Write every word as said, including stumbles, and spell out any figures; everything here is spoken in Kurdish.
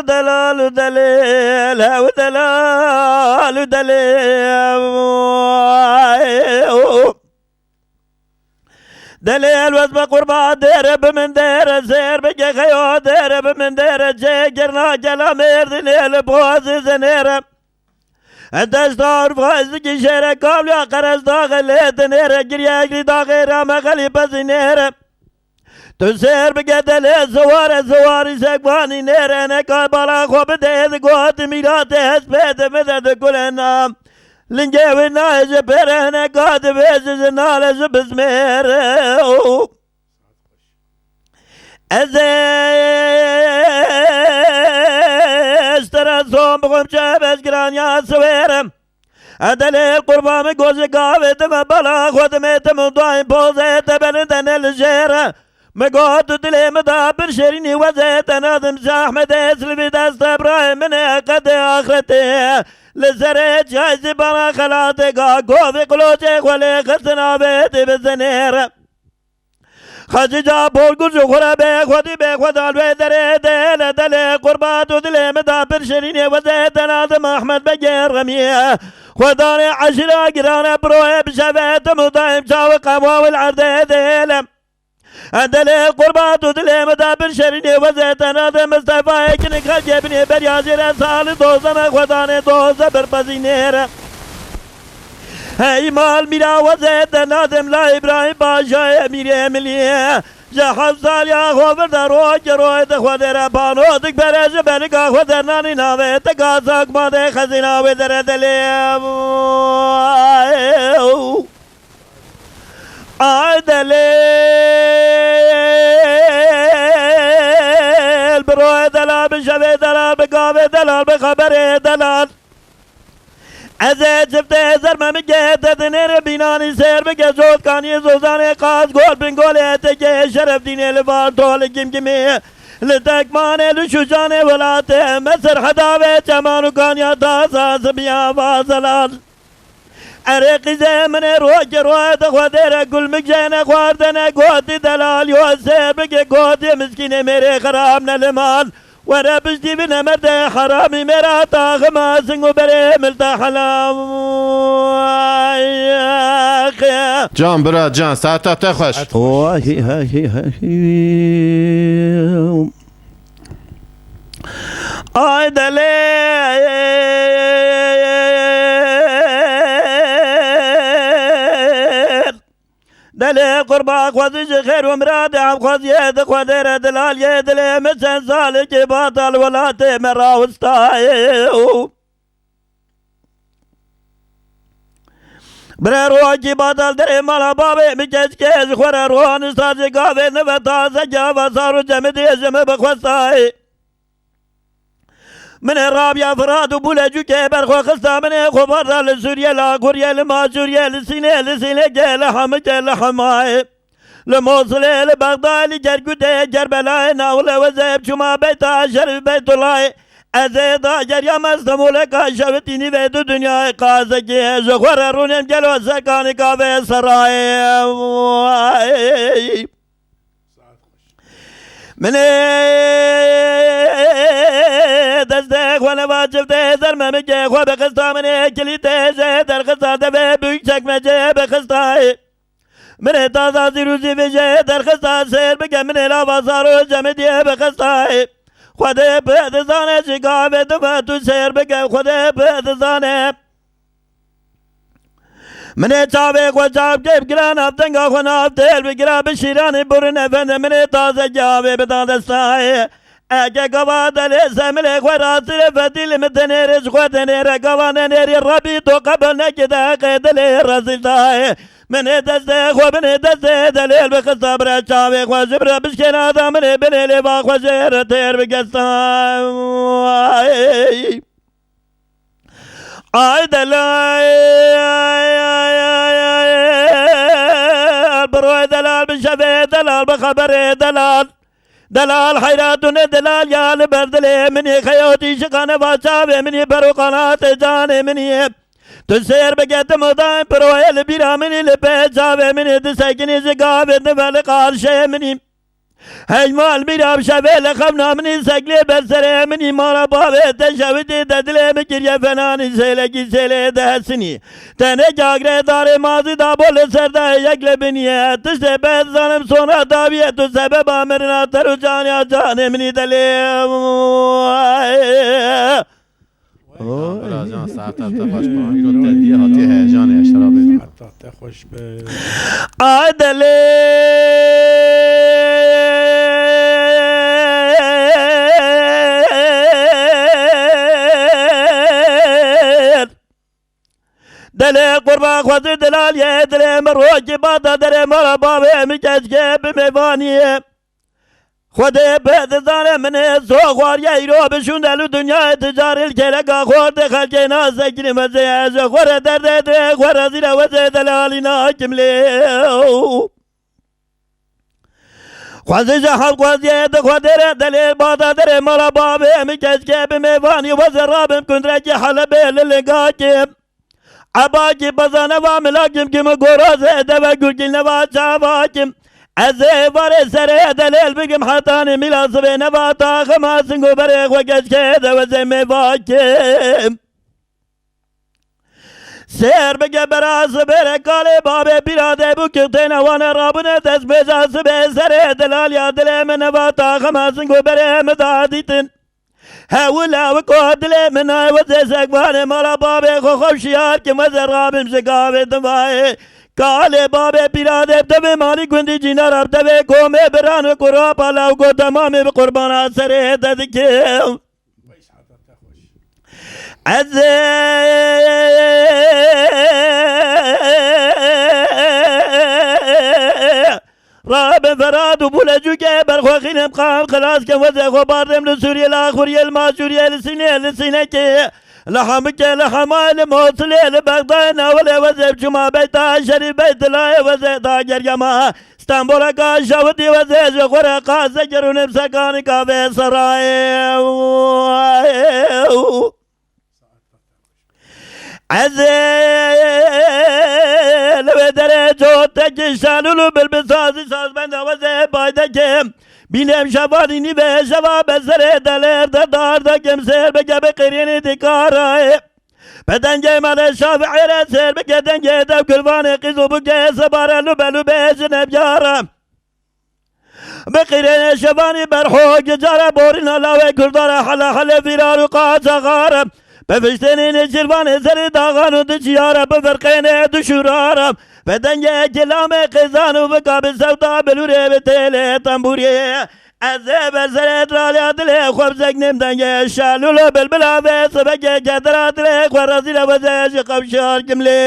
Delal û delêl, ew delal û delêl. Delêl wez me qurban dêre bi min dêre, sêr bike xeyo dêre bi min dêre, çê kirna gela Mêrdînê li pozî zinêre. Deşta Urfa zikî şêre kavliya qerez daxê lê dinêre, giriye girî daxê rame xelî pezinêre. Tu sêr bike delê ziware ziwarî sekvanî nêre, neka bala xwe bide di gotî mîratê hespê di bide di kulê nam. Lingê wî nayê ji pêre hineka dibêje ji nale ji bizmêr. Ez ê ji te re son bixwim çi beşgiraniya siwêrim. Edelê qurba min gozê gavê dime bala xwe dimêtim û dayîn pozê te belinde ne li jêre. Me got tu dilê min da pir şêrînî wezê te nadim ji Ehmedê Silvî deste birayê min ê qedê axretê. Li serê çiyayê zîbana xelatê ga govê qilocê xwe lê xistin avê dê bizinêre. Xecî ca Borgû ji xwe re bê xwedî bê xwe dal wê derê dê le delê qurbat û dilê min da pir şirînê wezê te nadim Ehmed Begê Remî. Xwedanê eşîra girane piroyê bi şevetim û dayim çawi qehwa wil erdê dê le. Delê qurbat û dilê min da pir şirînê wezê te nadim Mistefayê kinik xelkê binê berya jê re salî doze me xwedanê doze berpezînê re. Hey mal mîra wezê te nadim la Îbrahîm Paşayê mîrê miliyê. Ji heft saliya xwe vir de rojê rojê de xwe dêre pano dik bere ji belika xwe dernanî navê te gazak ma de xezîna wê dere delê. Ay delêl, bi royê delal, bi şevê delal, bi gavê delal, bi xeberê delal. Ez ê çiftê zer me bike te dinêre bînanî sêr bike zotkanî zozanê qaz gol bin golê te ke şeref dînê li van tol gimgimê li tekmanê li şûcanê welatê me serheda ve çeman û kanya taza zibiya vazelan. Erê qîzê min ê rojê royê de xwedê re gul mik jene xwardene gotî delal yo sêr bike gotî miskînê mêrê xerab ne li mal. Were piştî bine merdê heramî mêra taxima sing û berê milta helam. Can bira can, saeta te xweş. Oy, hey, hey, hey. Ay delê. Delê qurba xwezî ji xêr û miradê em xweziyê di xwedê re dilaliyê dilê min çend salikî batal welatê me rawistayê û bire rokî batal derê mala bavê min keçikê ji xwe re ronişta ji gavê nive taze gava sar û cemidiyê ji min bixwestayê. Min ê Rabia Firat û Bûlecûkê berxwe xista, min ê xwe barda li Sûriyê, li Aguriyê, li Macûriyê, li Sînê, li Sînekê, li Hemikê, li Hemayê, li Mosilê, li Bexdayê, li Kerkûtê, Kerbelayê, Nawilê Wezê, bi çûma Beyta Şerif Beytulayê, ez ê dageriya me Stemoleka şewitî nîvê du dinyayê qazekê, ji xwe re rûnêm gelo serkanîka vê serayê. Min ê destê xwe neva çiftê zer me min kê xwe bixista, min ê kilîtê jê derxista, devê Büyükçekmeceyê bixista. Min ê taza zîr û zîvê jê derxista, sêr bike min ê lava sar û cemidiyê bixista. Xwedê bi dizane ji gavê dibe tu sêr bike, Xwedê bi dizane. Min ê çavê xwe çav kê bikira, nav denga xwe nav têr bikira, bi şîranî burin efendi, min ê tazekî avê bida destayê. Eke gava delê semilê xwe rastî re fetî li min tenêrê ji xwe tenêre, gava nenêrî Rebî to qebel nekide qê dilê rezîl dayê. Min ê destê xwe, min ê destê delêl bixista bire çavê xwe, ji bire bişkêna da min ê binê lêva xwe jê re têr bigesta. Ay delal, bi royê delal, bi şevê delal, bi xeberê delal. Delal heyratûne delal ya li ber dilê min ê xeyotî şiqane va çavê min ê ber û qanatê canê min ê. Tu sêr bike tu mudayê bi royê li bîra min ê li pê çavê min ê disekinî ji gavê dibe li qarşê min ê. Heymal mîra bi şevê li xewna minî seglê ber serê minî mala bavê te şewitê de dilê min kiriye fenanî sêlekî sêlê de hesinî. Tenê cagre darê mazî da bo li ser dayê yek li binî ye. Tiştê be zanim sona dawiye tu sebeba mirina te û caniya canê minî delê. Oy. Bira can saeta te xweş be. Îro te diye hatiye heyecanê şerabê. Saeta te xweş be. Ay delê. Delê qurban xwezî dilaliyê dilê min rojî bada derê mala bavê min keçkê bi mêvaniyê. Xwedê bi dizane min ê so xwariye îro bi şûnde li dinyayê ticarê li kêleka xortê xelkê nasekirî mezê ez ji xwe re derdê dê xwe re zîre wezê delalî nakim lê. Xwezî ji hevxweziyê di xwedê re delê bada derê mala bavê min keçkê bi mêvanî wezê rabim kundrekî Helebê li lingakê. Ebakî bezaneva milakim kim û gorazê deve gurkî neva çavakim. Ez ê varê serê delêl bikim hetanî mîla sibê neva taxima sing û berê xwe keçkê de wezê mêvakim. Sêr bike bera sibê re kalê babê pîra de bû ki têne wane rabûne dest bêja sibê serê delaliya dilê min neva taxima sing û berê min da dîtin. Hewil hewik o dilê min ay wezê sekvanê mala babê xwe xweşiyar kim wezê rabim ji gavê divayê. Kalê babê pîra de bi tevê malî gundî cînara bi tevê komê biran û kurapa law got temamê bi qurbana serê te dikim. Ez ê Rabê Ferad û Bûlecûkê berxwe xînim qam xilas ke wezê xwe bardem li Sûriyê, li Axuriyê, li Maçûriyê, li Sînê, li Sînekê, li Hemikê, li Hemayê, li Mosilê, li Bexdayê, navê wezê çûma Beyta Şerîf, Beytilayê wezê da gergema Stenboleka şewitî wezê ji xwe re qase kir û nifsekanî kavê serayê. Ez ê li wê derê cotekî şalûl û bilbil sazî sazbenda wezê baydekim. Bîlem şevanî nîvê şeva be serê delêr de dar dekim sêr bike bi qirînî dîkarayê. Bi dengê malê şafi'ê re sêr bike dengê dev gulvanê qîz û bike sebare lûbe lûbe ji nebyara. Bi qîrênê şevanî berho gicare borîna lawê kurdara hele hele vîrar û qaçaxare. Bi fiştênê nêçîrvanê serê daxan û di çiyare bi firqênê di şûrare. Bi dengê kilamê qêzan û vika bi sewta bilûrê bi têlê tembûrê. Ez ê ber serê diraliya dilê xwe bi zeknêm dengê şalûl û bilbila vê sibekê kedira dilê xwe rezîle weze ji qewşar kimlê.